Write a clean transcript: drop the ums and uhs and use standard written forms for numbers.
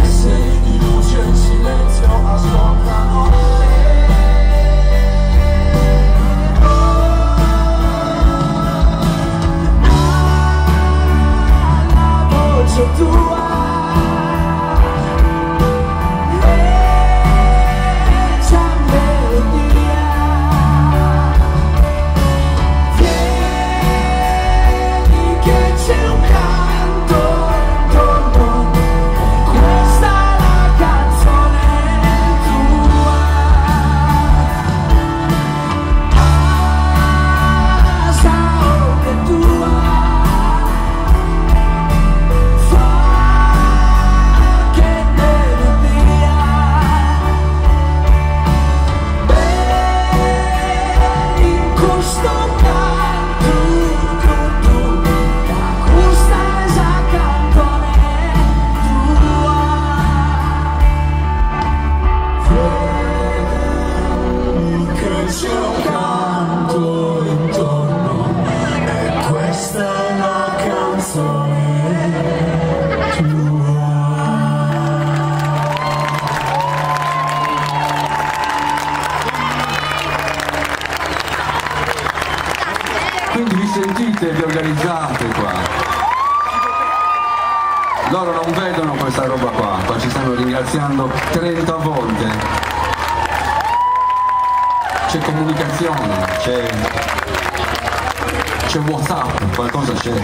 Esseri di luce in silenzio ascoltano te. La voce tua è già melodia. Vieni che c'è un canto intorno, questa è la canzone tua. Ah, sa 'oghe tua Faghet melodia. Beni in custu cantu cuddu, ca custa est sa cantone tua. Vieni che c'è un canto intorno e questa è la canzone tua. Quindi vi sentite, vi organizzate qua. Loro non vedono questa roba qua, ma ci stanno ringraziando 30 volte. C'è comunicazione, c'è, c'è WhatsApp, qualcosa c'è.